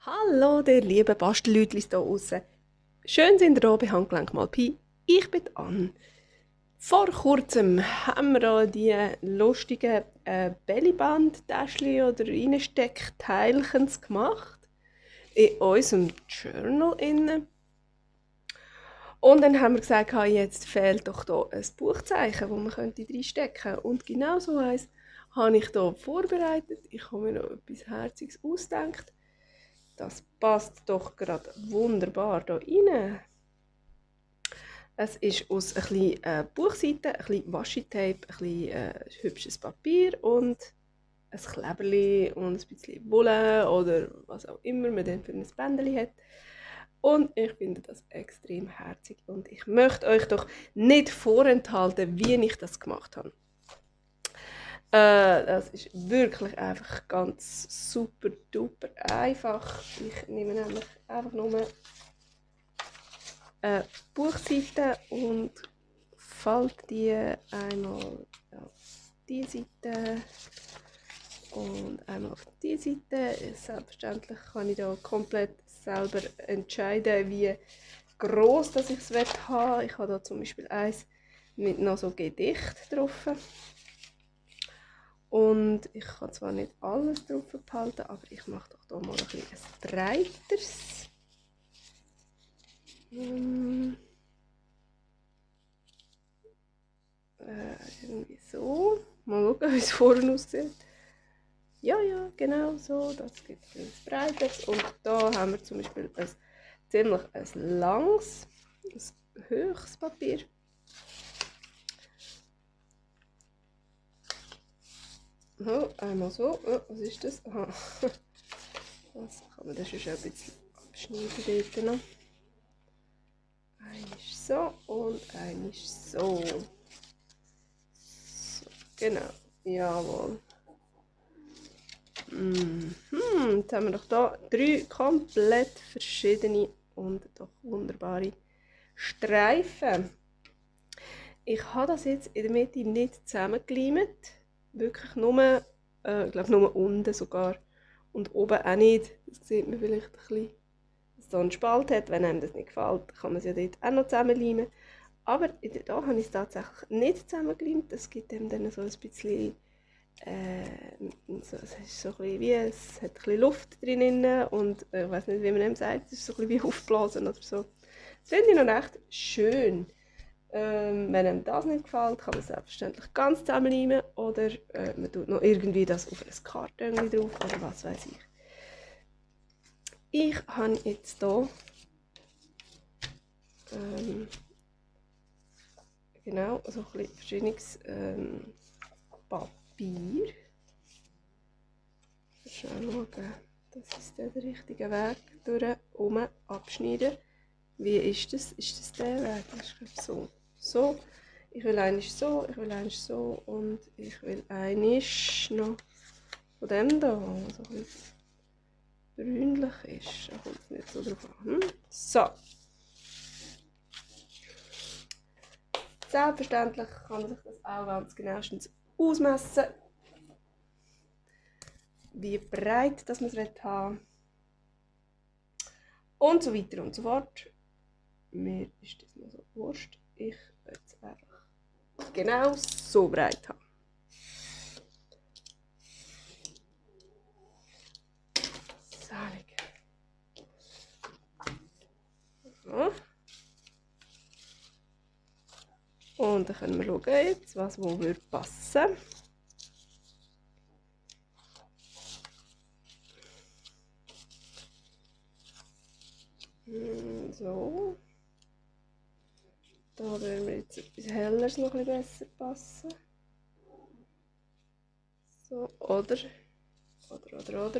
Hallo, ihr lieben Bastellütlis da draussen. Schön sind ihr da bei Handgelenk mal Pi. Ich bin Ann. Vor kurzem haben wir da die lustigen Bellyband-Täschchen oder Reinsteckteilchens gemacht. In unserem Journal innen. Und dann haben wir gesagt, jetzt fehlt doch hier ein Buchzeichen, das man reinstecken könnte. Und genau so eins habe ich hier vorbereitet. Ich habe mir noch etwas Herziges ausgedacht. Das passt doch gerade wunderbar hier rein. Es ist aus ein bisschen Buchseiten, ein bisschen Washi-Tape, ein bisschen hübsches Papier und ein Kleberli und ein bisschen Wolle oder was auch immer man dann für ein Bändchen hat. Und ich finde das extrem herzig und ich möchte euch doch nicht vorenthalten, wie ich das gemacht habe. Das ist wirklich einfach ganz super duper einfach. Ich nehme nämlich einfach nur Buchseite und falte die einmal auf die Seite und einmal auf die Seite. Selbstverständlich kann ich da komplett selber entscheiden, wie groß ich es haben will. Ich habe da zum Beispiel eins mit noch so Gedicht drauf. Und ich kann zwar nicht alles drauf behalten, aber ich mache doch hier mal ein bisschen breiteres. Irgendwie so. Mal schauen, wie es vorne aussieht. Ja, genau so. Das gibt ein breites. Und da haben wir zum Beispiel ein ziemlich langes, ein höchstes Papier. Oh, einmal so. Oh, was ist das? Aha. Das kann man schon ein bisschen abschneiden dort noch. Einmal so und einmal so. So, genau. Jawohl. Jetzt haben wir doch hier 3 komplett verschiedene und doch wunderbare Streifen. Ich habe das jetzt in der Mitte nicht zusammengeleimt. Wirklich nur, ich glaube nur unten sogar. Und oben auch nicht. Das sieht man vielleicht ein bisschen, dass es da einen Spalt hat. Wenn einem das nicht gefällt, kann man es ja dort auch noch zusammenleimen. Aber da habe ich es tatsächlich nicht zusammengeleimt. Das gibt dem dann so ein bisschen, so, es ist so ein bisschen wie, es hat ein bisschen Luft drin und ich weiß nicht, wie man dem sagt, es ist so ein bisschen wie aufblasen oder so. Das finde ich noch echt schön. Wenn einem das nicht gefällt, kann man es selbstverständlich ganz zusammenleimen oder man tut noch irgendwie das auf ein Karton drauf oder was weiß ich. Ich habe jetzt hier genau so ein bisschen verschiedenes Papier. Schnell schauen, das ist der richtige Weg durch oben abschneiden. Wie ist das? Ist das der Weg? Das ist glaube so. So. Ich will eigentlich so, ich will eigentlich so und ich will eigentlich noch von dem da, was so ein bisschen brünlich ist. Da kommt es nicht so drauf an. So. Selbstverständlich kann man sich das auch ganz genauestens ausmessen, wie breit das man es haben will. Und so weiter und so fort. Mir ist das mal so wurscht. Ich will es einfach genau so breit haben. Salig. So. Und dann können wir schauen jetzt, was wo würde passen. So. Da würde mir jetzt etwas Helleres noch ein bisschen besser passen. So, oder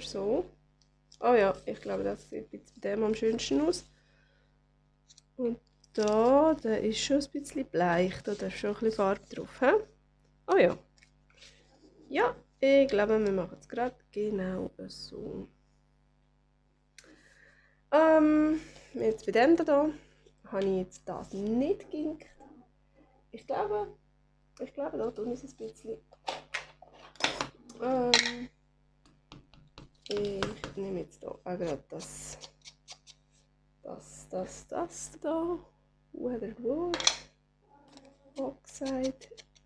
so. Oh ja, ich glaube, das sieht jetzt bei dem am schönsten aus. Und da, der ist schon ein bisschen bleich, da ist schon ein bisschen Farbe drauf. He? Oh ja. Ja, ich glaube, wir machen es gerade genau so. Jetzt bei dem hier habe ich jetzt das nicht geginkt. Ich glaube, da tue ich es ein bisschen Ich nehme jetzt hier auch gerade das da. Weatherwood. Oxide.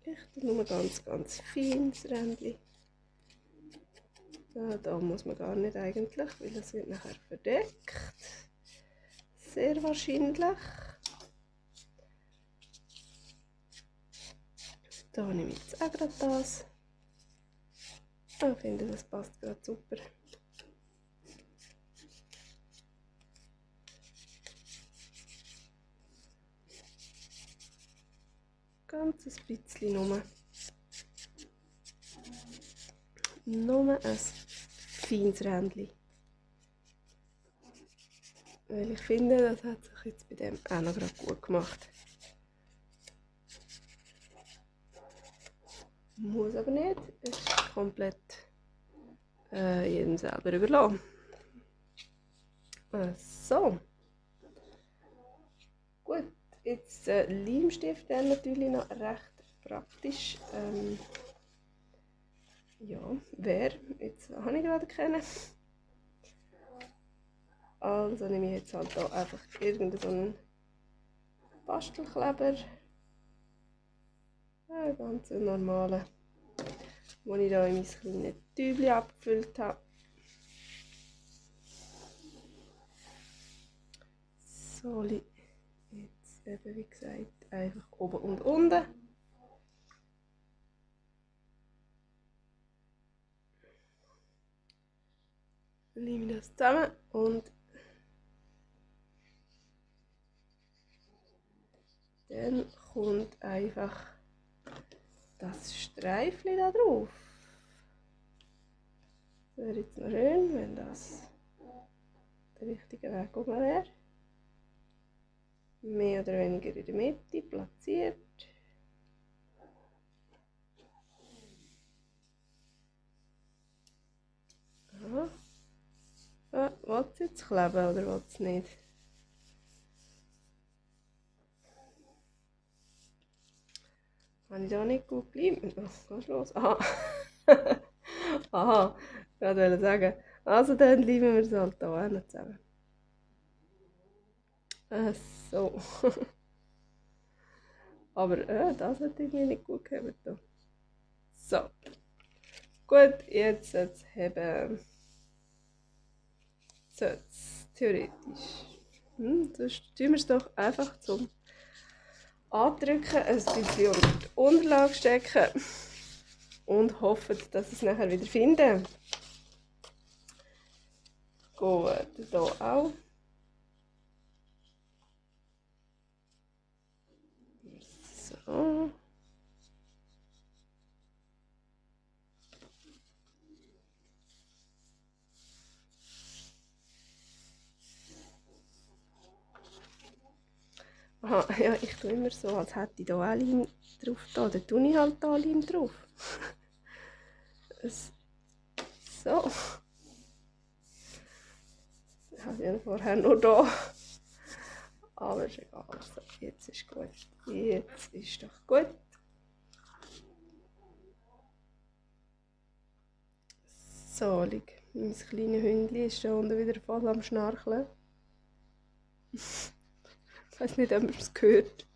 Ich tue nur ganz fein das Rändchen. Ja, da muss man gar nicht eigentlich, weil es wird nachher verdeckt. Sehr wahrscheinlich. Da nehme ich jetzt auch gerade das. Ich finde, das passt gerade super. Ganz ein bisschen nur. Nur ein feines Rändchen. Weil ich finde, das hat sich jetzt bei dem auch noch gerade gut gemacht. Muss aber nicht. Es ist komplett jedem selber überlassen. So. Gut, jetzt Leimstift wäre natürlich noch recht praktisch. Ja, jetzt habe ich gerade keinen. Also nehme ich jetzt halt hier einfach irgendeinen Bastelkleber. Einen ganz normalen, den ich hier in mein kleines Tübchen abgefüllt habe. So, jetzt eben wie gesagt einfach oben und unten. Nehme ich das zusammen und dann kommt einfach das Streifchen da drauf. Das wäre jetzt noch schön, wenn das der richtige Weg oben wäre. Mehr oder weniger in der Mitte platziert. Aha. Will es jetzt kleben oder will es nicht? Habe ich da nicht gut geblieben? Oh, gehst los? Aha. Aha, ich wollte sagen. Also dann lieben wir es halt hier auch noch zusammen. So. Aber das hat irgendwie nicht gut gehabt. So. Gut, jetzt haben es theoretisch. Sonst tun wir es doch einfach zum Andrücken, ein bisschen unter die Unterlage stecken und hoffen, dass ich es nachher wieder finde. Gut, hier auch. So. Aha, ja, ich tue immer so, als hätte ich hier auch Leim drauf. Da tue ich halt hier Leim drauf. So. Ich habe ja vorher nur da. Aber ist egal. So, jetzt ist gut. Jetzt ist doch gut. So, mein kleines Hündchen ist da unten wieder voll am Schnarchen. Ich weiß nicht, ob man es hört.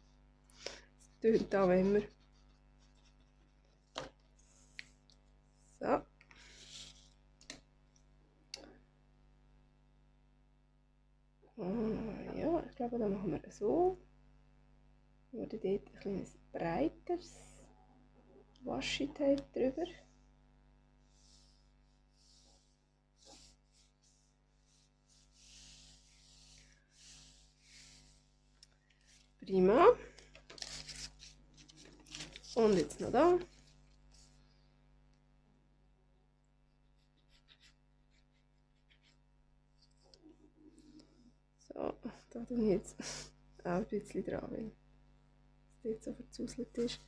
Es tönt auch immer. So. Ja, ich glaube, dann machen wir so. Oder dort ein kleines breiteres Washi-Tape drüber. Prima. Und jetzt noch da. So, da tue ich jetzt auch ein bisschen dran, weil es dort so verzuselt ist.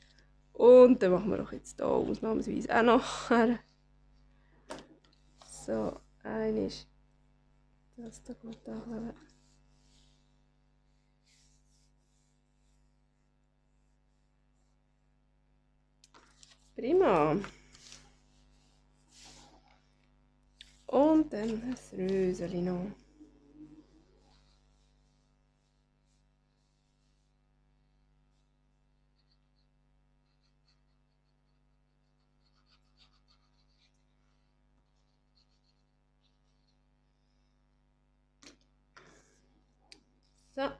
Und dann machen wir auch jetzt hier ausnahmsweise auch noch. So, eines. Das da gut ankleben. Prima. Und dann das Röseli noch. So.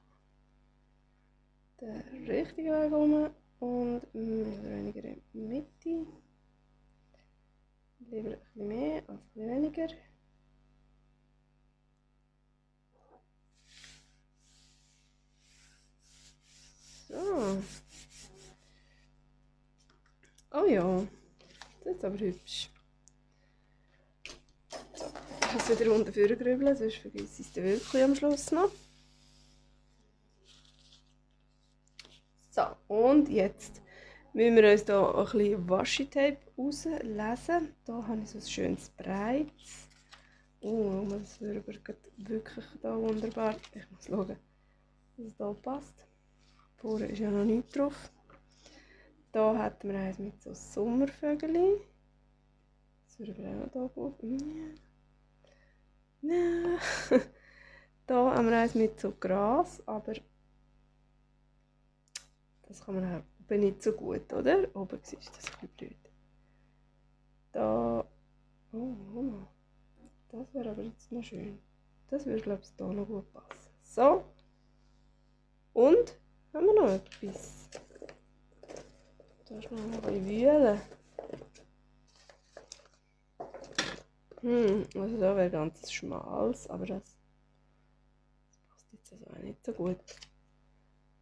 Der richtige Weg rum und mehr oder weniger in die Mitte. Lieber ein bisschen mehr als ein bisschen weniger. So. Oh ja, das ist aber hübsch. So, ich muss wieder unten vorgrübeln, sonst vergesse ich es dann wirklich am Schluss noch. So, und jetzt müssen wir uns hier ein bisschen Washi-Tape auslesen. Hier habe ich so ein schönes breites. Oh, das wird wirklich da wunderbar. Ich muss schauen, dass es hier passt. Vorne ist ja noch nichts drauf. Hier hat man eins mit so Sommervögeln. Das würde auch noch hier gut. Nein. Hier haben wir eins mit so Gras, aber das kann man auch nicht so gut, oder? Oben ist das ein bisschen blöd. Da. Oh, das wäre aber jetzt noch schön. Das würde, glaube ich, hier noch gut passen. So. Und haben wir noch etwas. Da ist noch ein bisschen wühlen. Also da wäre ganz schmales, aber das passt jetzt also auch nicht so gut.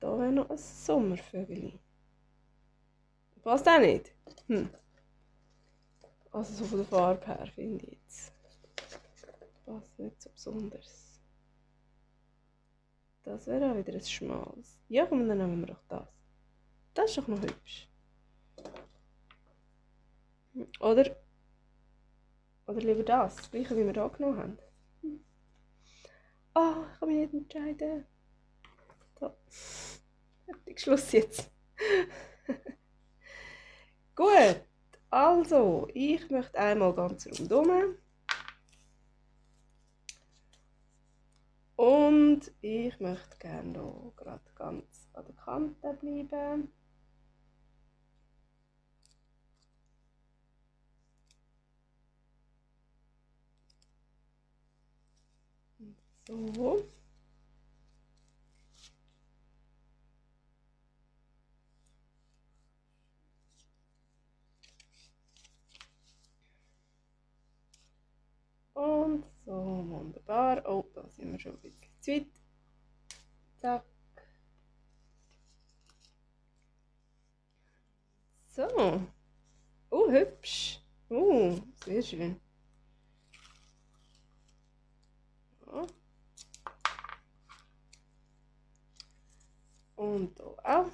Da wäre noch ein Sommervögel. Passt auch nicht? Also so von der Farbe her finde ich jetzt. Passt nicht so besonders. Das wäre auch wieder ein schmales. Ja, komm, dann nehmen wir doch das. Das ist doch noch hübsch. Oder lieber das, das gleiche wie wir hier genommen haben. Ah, ich kann mich nicht entscheiden. So. Fertig, Schluss jetzt. Gut, also, ich möchte einmal ganz rundum. Und ich möchte gerne hier gerade ganz an der Kante bleiben. So. Und so, wunderbar. Oh, da sind wir schon ein bisschen zu weit. Zack. So. Oh, hübsch. Oh, sehr schön. Ja. Und hier auch.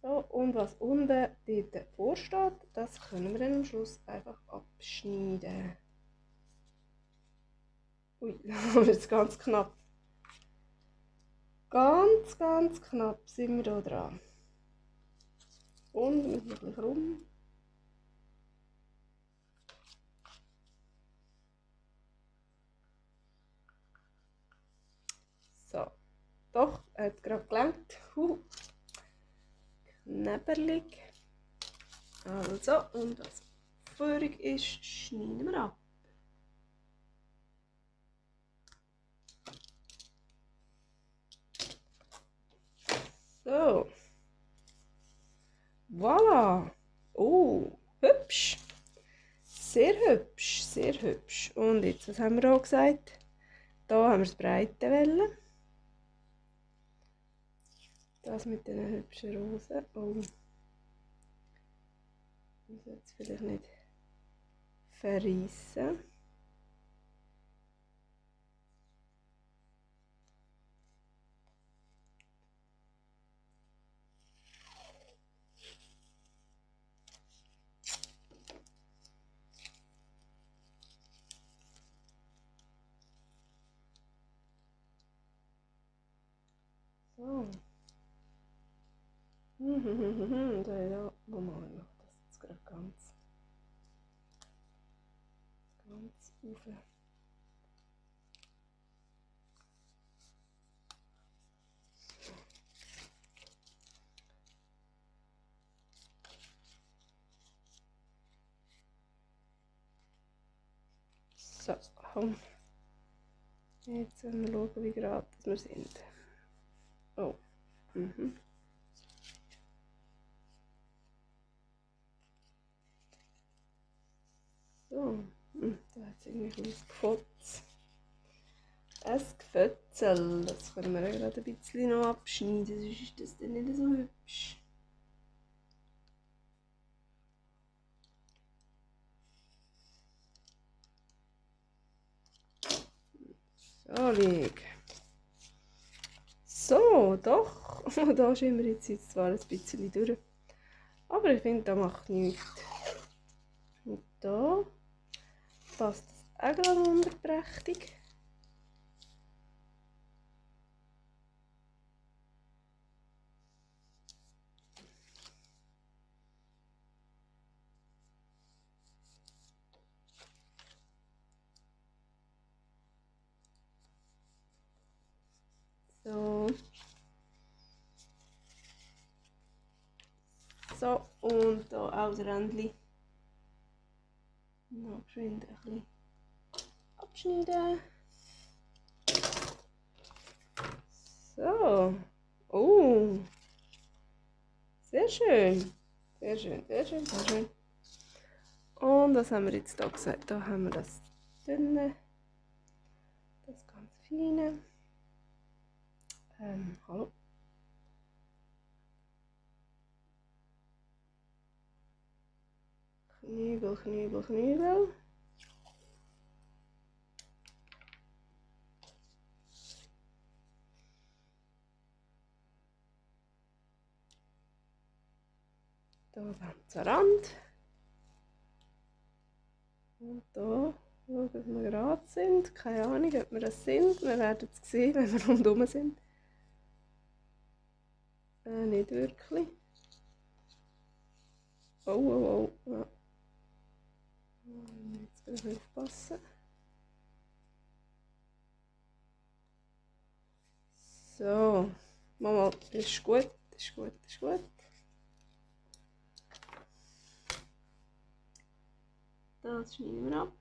So, und was unten dort vorsteht, das können wir dann am Schluss einfach abschneiden. Ui, das ist jetzt ganz knapp. Ganz, ganz knapp sind wir hier dran. Und müssen wir ein bisschen rum. So, doch, hat gerade gelangt. Knäberlig. Also, und was vorig ist, schneiden wir ab. So. Voilà. Oh, hübsch. Sehr hübsch, sehr hübsch. Und jetzt, was haben wir auch gesagt? Da haben wir das breite Welle. Das mit den hübschen Rosen. Oh. Ich muss jetzt vielleicht nicht verreissen. So. Da, wo mache ich das jetzt gerade ganz? ganz rauf. So, komm. Jetzt wollen wir schauen, wie gerade wir sind. Oh. Mhm. So. Da hat es irgendwie ein Gefotz. Ein Gefötzel. Das können wir ja gerade ein bisschen noch abschneiden, sonst ist das dann nicht so hübsch. So, leg. So, doch. Da sind wir jetzt zwar ein bisschen durch. Aber ich finde, das macht nichts. Und da passt das auch gerade wunderprächtig. So. So, und hier auch das Rändchen. Noch geschwind ein bisschen abschneiden. So. Oh. Sehr schön. Sehr schön, sehr schön, sehr schön. Und was haben wir jetzt hier gesagt? Da haben wir das dünne, das ganz feine. Hallo. Knügel, Knügel, Knügel. Da ganz am Rand. Und da schauen, dass wir gerade sind. Keine Ahnung, ob wir das sind. Wir werden es sehen, wenn wir rundherum sind. Nicht wirklich. Oh, oh, oh. Ja. Jetzt muss ich aufpassen. So. Mama, das ist gut, das ist gut, das ist gut. Das schneiden wir ab.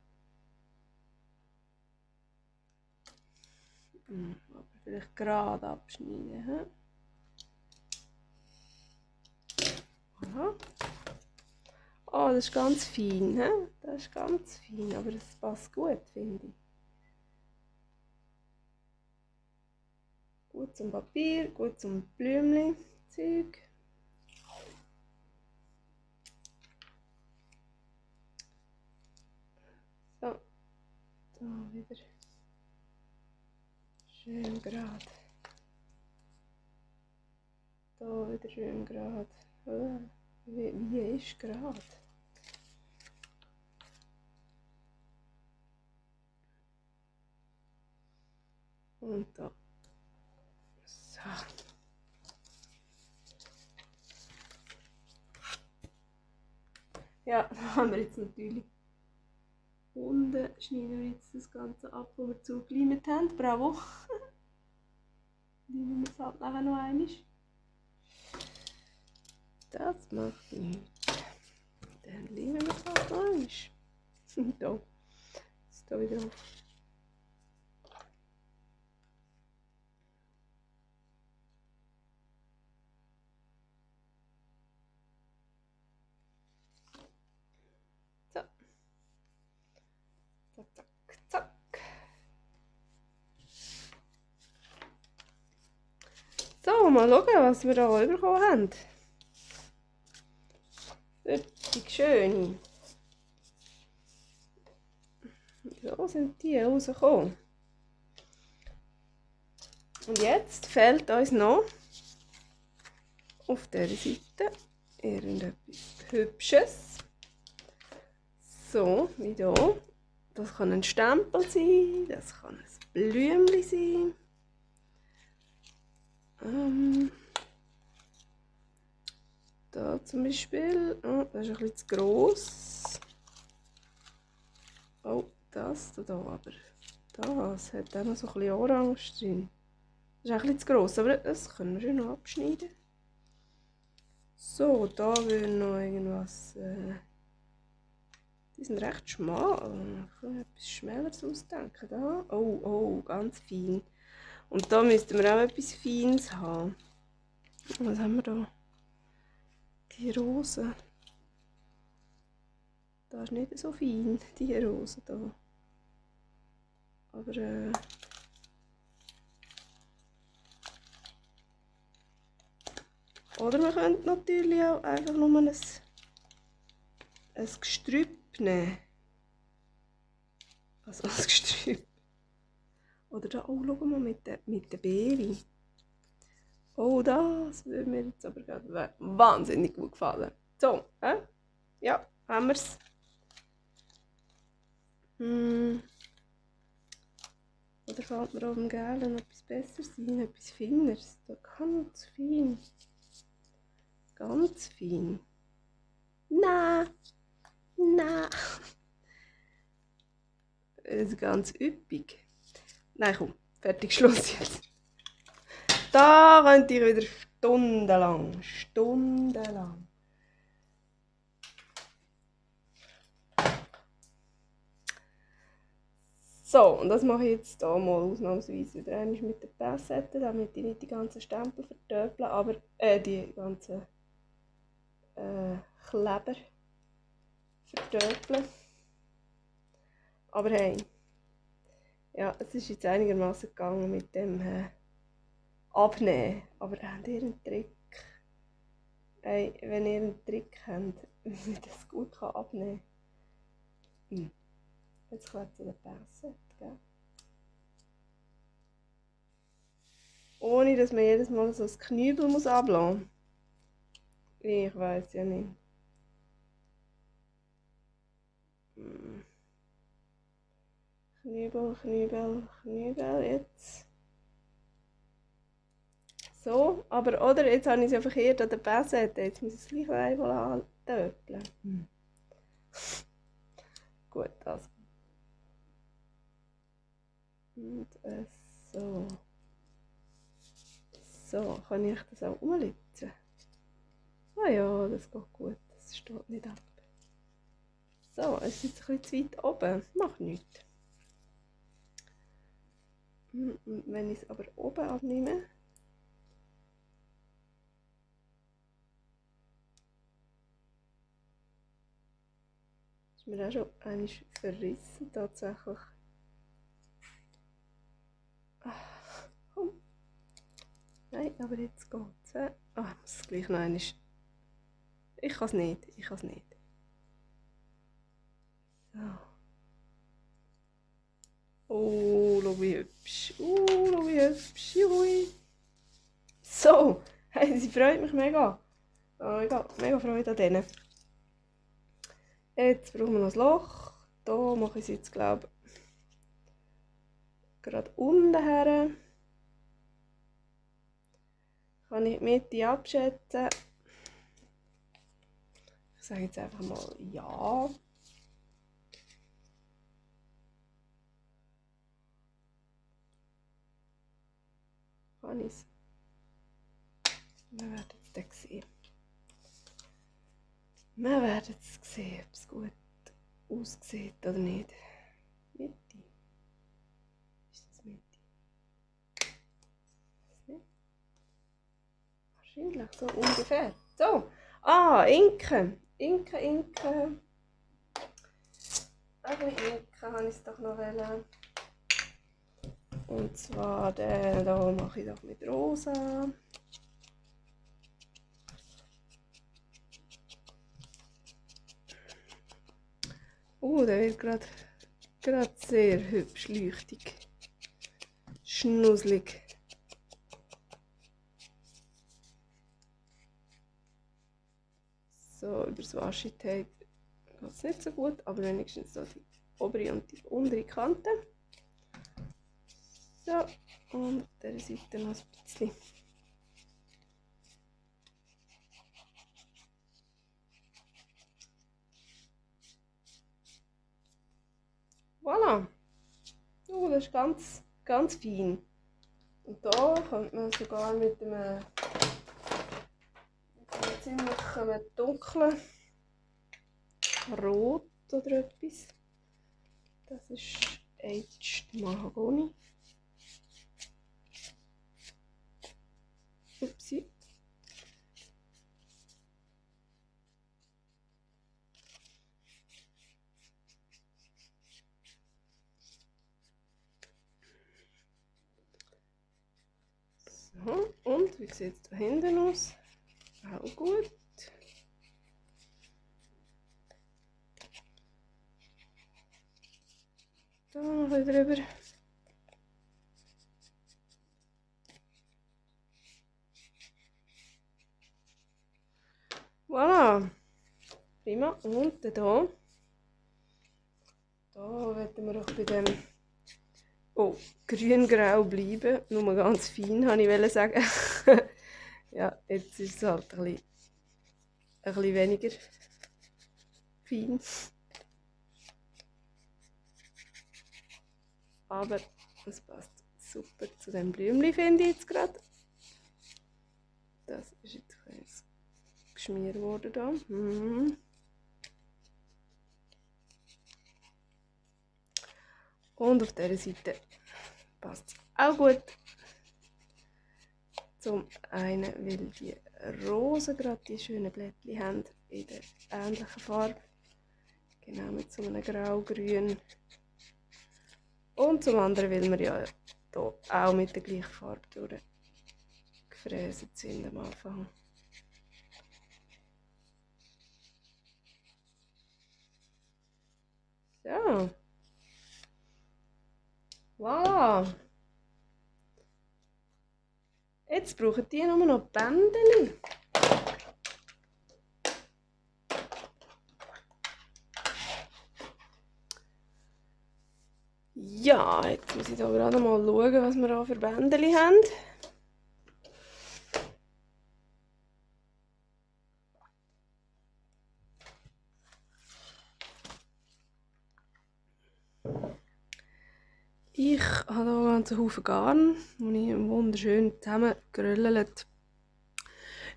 Aber vielleicht gerade abschneiden. He? Aha. Oh, das ist ganz fein. He? Das ist ganz fein, aber das passt gut, finde ich. Gut zum Papier, gut zum Blümchen-Zeug. So, da wieder schön gerade. Da wieder schön gerade. Wie ist gerade? Und da. So. Ja, da haben wir jetzt natürlich. Unten schneiden wir jetzt das Ganze ab, wo wir zugeleimt haben. Bravo! Nehmen wir es halt nachher noch einmal. Das macht nichts. Dann lieben wir es halt noch einmal. Da. Jetzt da wieder auf. So. Zack, zack, zack. So, mal schauen, was wir da bekommen haben. Richtig schön. So sind die rausgekommen. Und jetzt fehlt uns noch auf dieser Seite irgendetwas Hübsches. So, wie hier. Das kann ein Stempel sein, das kann ein Blümchen sein. Da zum Beispiel, oh, das ist ein bisschen zu gross. Oh, das da aber. Das hat auch noch so ein bisschen Orange drin. Das ist auch ein bisschen zu gross, aber das können wir schon noch abschneiden. So, da will noch irgendwas. Die sind recht schmal. Ich kann etwas Schmäleres ausdenken. Da. Oh, oh, ganz fein. Und da müssten wir auch etwas Feines haben. Was haben wir da? Die Rose. Das ist nicht so fein, die Rose da. Aber oder wir können natürlich auch einfach nur ein Gestrüpp nehmen. Also ein Gestrüpp. Oder da, oh, schau mal mit der Beere. Oh, das würde mir jetzt aber gerade wahnsinnig gut gefallen. So, ja, haben wir es. Oder fällt mir auf dem Gelben etwas Besseres ein, etwas Feines? Da ganz fein. Ganz fein. Nein, nein. Das ist ganz üppig. Nein, komm, fertig, Schluss jetzt. Da könnt ihr wieder stundenlang. So, und das mache ich jetzt hier mal ausnahmsweise wieder einmal mit der Pinzette, damit ich nicht die ganzen Stempel vertöple, aber die ganzen Kleber vertöple. Aber hey, ja, es ist jetzt einigermaßen gegangen mit dem Abnehmen. Aber habt ihr einen Trick? Hey, wenn ihr einen Trick habt, wie man das gut abnehmen kann. Jetzt kommt zu der Pinzette, gell? Ohne dass man jedes Mal so das Knübel muss ablassen muss. Ich weiß ja nicht. Knübel jetzt. So, aber oder, jetzt habe ich es ja verkehrt an der Pinzette. Jetzt muss ich es gleich einmal antöpfeln. Gut, also. Und so. So, kann ich das auch umlitzen? Ah ja, das geht gut. Das steht nicht ab. So, es ist jetzt ein bisschen zu weit oben. Macht nichts. Und wenn ich es aber oben abnehme, ist mir auch schon einmal verrissen tatsächlich. Komm. Nein, aber jetzt geht es. Ich muss es gleich noch einmal. Ich kann es nicht. So. Oh, schau wie hübsch. Schau wie hübsch. Jui. So, hey, sie freut mich mega. Oh, mega Freude an denen. Jetzt brauchen wir noch ein Loch. Da mache ich es jetzt, glaube ich, gerade unten her. Kann ich die Mitte abschätzen. Ich sage jetzt einfach mal ja. Kann ich es? Wir werden es dann sehen. Wir werden es sehen, ob es gut aussieht oder nicht. Mitte. Ist das Mitte? Ist nicht? Wahrscheinlich so ungefähr. So. Inken. Inken. Aber Inken habe ich es doch noch wollen. Und zwar den da mache ich doch mit rosa. Der wird gerade sehr hübsch, leuchtig, schnusselig. So, über das Washi-Tape geht es nicht so gut, aber wenigstens so die obere und die untere Kante. So, und auf dieser Seite noch ein bisschen. Voilà. Das ist ganz, ganz fein. Und da könnte man sogar mit einem ziemlich dunklen Rot oder etwas. Das ist Aged Mahagoni. Upsi. So, und wie sieht es da hinten aus? Auch gut. Da noch ein bisschen drüber. Voilà. Prima. Und hier. Da werden wir auch bei dem grün-grau bleiben. Nur ganz fein, wollte ich sagen. Ja, jetzt ist es halt ein bisschen weniger fein. Aber es passt super zu dem Blümchen, finde ich jetzt gerade. Das ist jetzt ein kleines Geschmier geworden da. Und auf dieser Seite passt es auch gut. Zum einen, weil die Rosen gerade die schönen Blättchen haben in der ähnlichen Farbe. Genau mit so einem grau-grün. Und zum anderen, weil wir ja hier auch mit der gleichen Farbe durchgefräst sind am Anfang. So. Voilà. Jetzt brauchen die nur noch Bändchen. Ja, jetzt muss ich hier gerade mal schauen, was wir hier für Bändchen haben. Ich habe hier einen ganzen Haufen Garn, den ich wunderschön zusammengerollt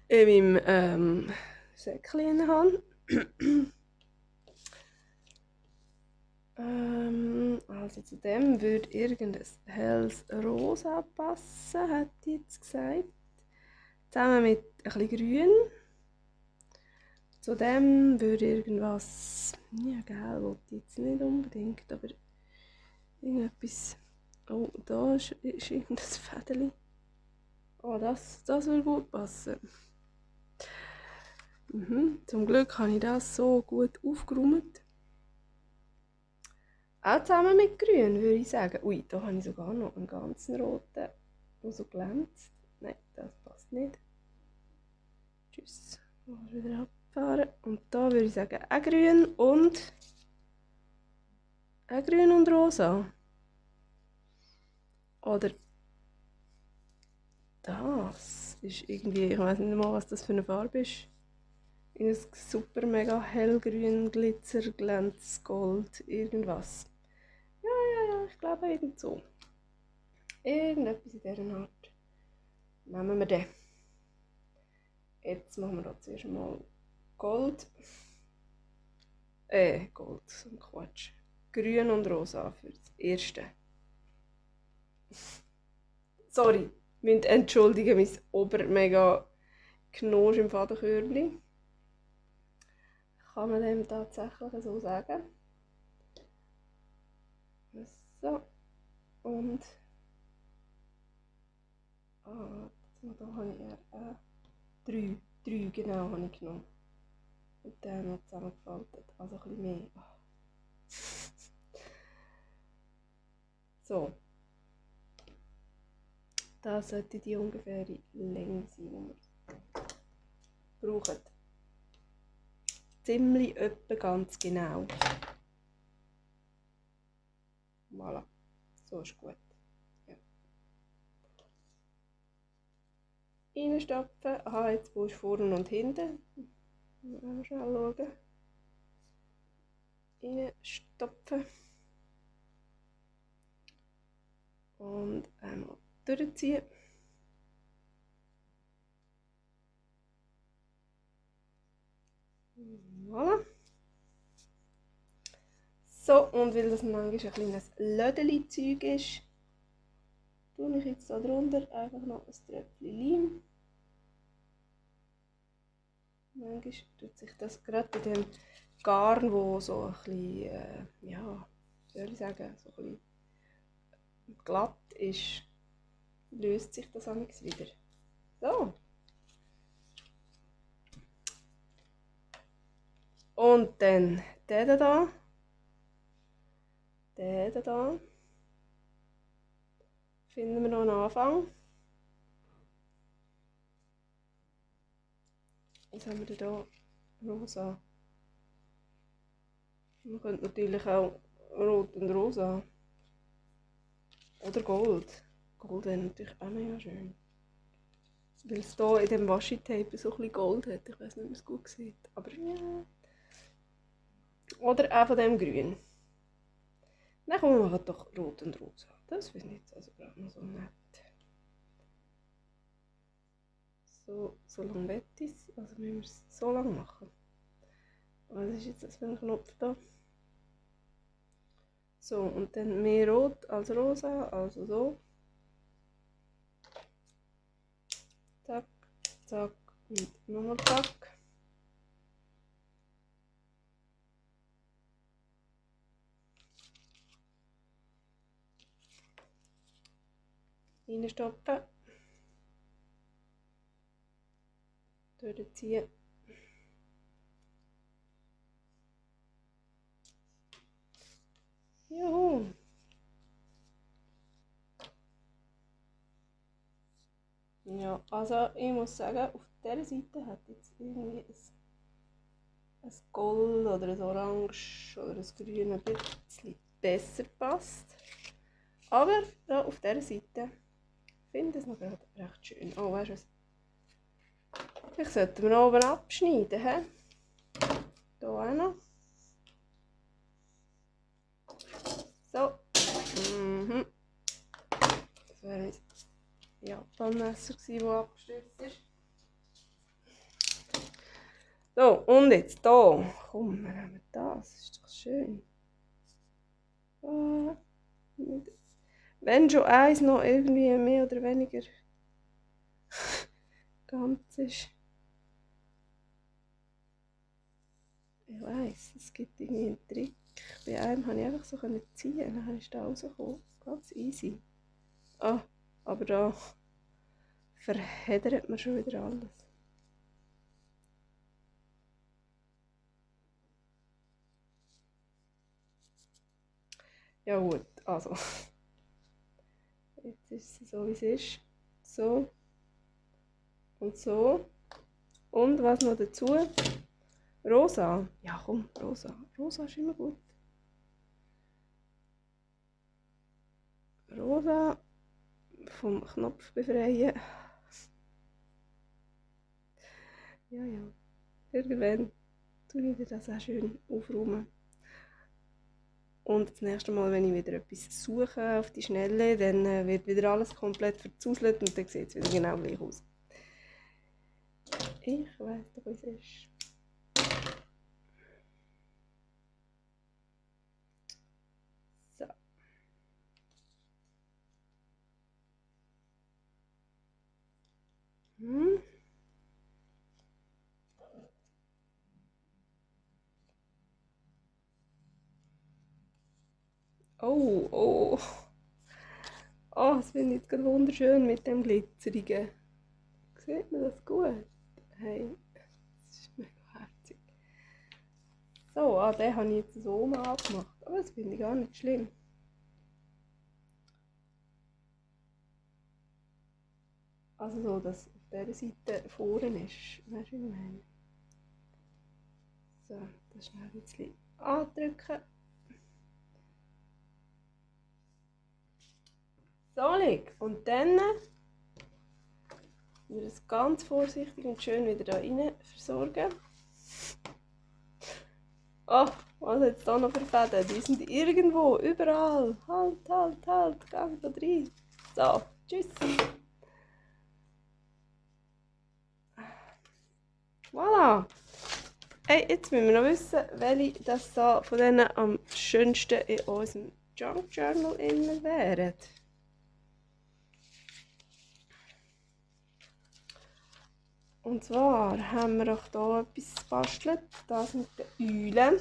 in meinem Säckchen habe. Also zu dem würde irgendein helles Rosa passen, hätte ich jetzt gesagt. Zusammen mit ein bisschen Grün. Zu dem würde irgendwas, ja gelb wollte ich jetzt nicht unbedingt, aber irgendetwas, oh da ist irgendein Fädeli. Oh, das würde gut passen. Zum Glück habe ich das so gut aufgeräumt. Auch zusammen mit Grün, würde ich sagen. Ui, da habe ich sogar noch einen ganzen roten, der so glänzt. Nein, das passt nicht. Tschüss. Mal wieder abfahren. Und da würde ich sagen, auch grün und rosa. Oder das ist irgendwie, ich weiß nicht mal, was das für eine Farbe ist. Ein super mega hellgrün, Glitzer, Glänz, Gold, irgendwas. Ja, ich glaube irgend so. Irgendetwas in dieser Art. Nehmen wir den. Jetzt machen wir da zuerst mal Gold. Gold, so ein Quatsch. Grün und rosa für das erste. Sorry, müsst entschuldigen, mein Obermega Knosch im Fadenkörbchen. Kann man dem tatsächlich so sagen. So. Und da habe ich drei genau habe ich genommen. Und dann noch zusammengefaltet, also ein bisschen mehr. So. Das sollte die ungefähre Länge sein, die wir brauchen. Ziemlich etwa ganz genau. Voilà. So ist gut. Ja. Reinstopfen. Aha, jetzt brauchst du vorne und hinten. Mal schnell schauen. Reinstopfen. Und einmal durchziehen. Voilà. So, und weil das manchmal ein kleines Lödeli-Zeug ist, tue ich jetzt da drunter einfach noch ein Tröpfchen Leim. Manchmal tut sich das gerade in dem Garn, wo so ein bisschen, ja, wie soll ich sagen, so ein bisschen glatt ist, löst sich das amigs wieder. So. Und dann den da. Den da. Finden wir noch einen Anfang. Jetzt haben wir hier rosa. Man könnte natürlich auch rot und rosa. Oder Gold. Gold wäre natürlich auch mega schön. Weil es hier in dem Washi-Tape so ein bisschen Gold hat. Ich weiß nicht, ob es gut sieht. Aber ja. Oder auch von dem Grün. Dann kommen wir doch rot und rosa. Das finde ich jetzt also gerade noch so nett. So lange wette ich es. Also müssen wir es so lange machen. Was ist jetzt das für ein Knopf da? So, und dann mehr rot als rosa, also so. Zack, zack und nochmal zack. Reinstopfen. Durchziehen. Juhu! Ja, also ich muss sagen, auf dieser Seite hat jetzt irgendwie ein Gold oder ein Orange oder ein Grün ein bisschen besser gepasst. Aber ja, auf dieser Seite finde ich es noch gerade recht schön. Oh, weißt du was? Vielleicht sollten wir noch oben abschneiden. He? Hier auch noch. So. Mhm. Das wäre ein Japanmesser gewesen, das abgestürzt ist. So, und jetzt hier. Komm, wir nehmen das. Das ist doch schön. Wenn schon eins noch irgendwie mehr oder weniger ganz ist. Ich weiss, es gibt irgendwie einen Trick. Bei einem konnte ich einfach so ziehen, dann ist da rausgekommen. Ganz easy. Ah, aber da verheddert man schon wieder alles. Ja gut, also. Jetzt ist es so, wie es ist. So. Und so. Und was noch dazu? Rosa. Ja komm, rosa. Rosa ist immer gut. Rosa vom Knopf befreien. Ja, ja. Irgendwann tue ich das auch schön aufräumen. Und das nächste Mal, wenn ich wieder etwas suche auf die Schnelle, dann wird wieder alles komplett verzuselt und dann sieht es wieder genau gleich aus. Ich weiss doch, wie es ist. So. Hm. Oh, oh. Oh, das finde ich jetzt gerade wunderschön mit dem Glitzerigen. Sieht man das gut? Hey, das ist mega herzig. So, den habe ich jetzt so mal abgemacht. Aber das finde ich gar nicht schlimm. Also so, dass auf dieser Seite vorne ist. Weißt du, wie ich meine? So, das schnell ein bisschen andrücken. So, und dann wir das ganz vorsichtig und schön wieder da rein versorgen. Oh, Was hat es da noch für Fäden? Die sind irgendwo, überall. Halt, halt, halt, geh da rein. So, tschüss. Voilà. Hey, jetzt müssen wir noch wissen, welche das da von denen am schönsten in unserem Junk Journal innen wären. Und zwar haben wir doch hier etwas gebastelt. Das mit den Eulen.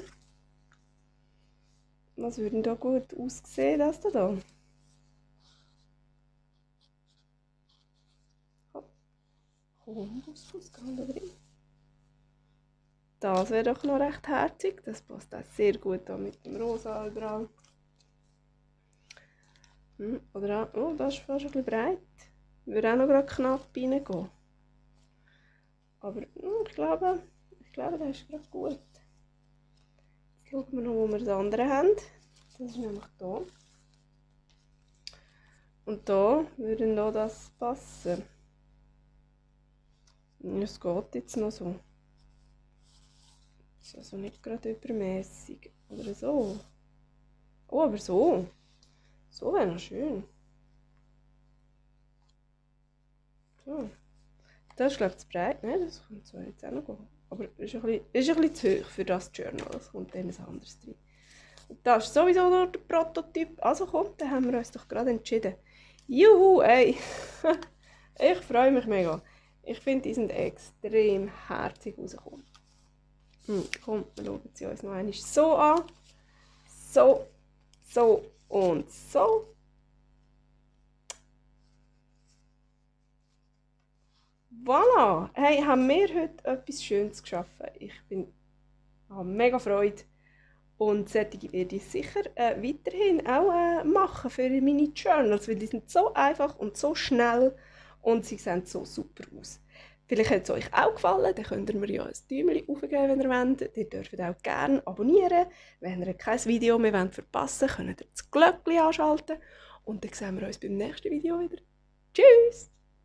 Was würde da gut aussehen, das da? Komm, Buskus, geh da rein. Das wäre doch noch recht herzig. Das passt auch sehr gut da mit dem Rosa überall. Oder auch, oh, das ist fast ein bisschen breit. Würde auch noch gerade knapp reingehen. Aber ich glaube, das ist gerade gut. Jetzt schauen wir noch, wo wir das andere haben. Das ist nämlich hier. Und da würde noch das passen. Es geht jetzt noch so. Das ist also nicht gerade übermäßig. Oder so. Oh, aber so. So wäre noch schön. So. Das ist, glaube ich, zu breit. Nein, das kommt so jetzt auch noch gehen. Aber ist ein bisschen zu hoch für das Journal. Es kommt dann ein anderes drin. Und das ist sowieso noch der Prototyp. Also kommt, dann haben wir uns doch gerade entschieden. Juhu, ey! Ich freue mich mega. Ich finde, die sind extrem herzig rausgekommen. Komm, wir schauen sie uns noch einmal so an. So, so und so. Voilà! Hey, haben wir heute etwas Schönes geschaffen. Ich habe mega Freude. Und solche werde ich sicher weiterhin auch machen für meine Journals, weil die sind so einfach und so schnell und sie sehen so super aus. Vielleicht hat es euch auch gefallen, dann könnt ihr mir ja ein Däumchen aufgeben, wenn ihr wollt. Ihr dürft auch gerne abonnieren. Wenn ihr kein Video mehr verpassen wollt, könnt ihr das Glöckchen anschalten. Und dann sehen wir uns beim nächsten Video wieder. Tschüss!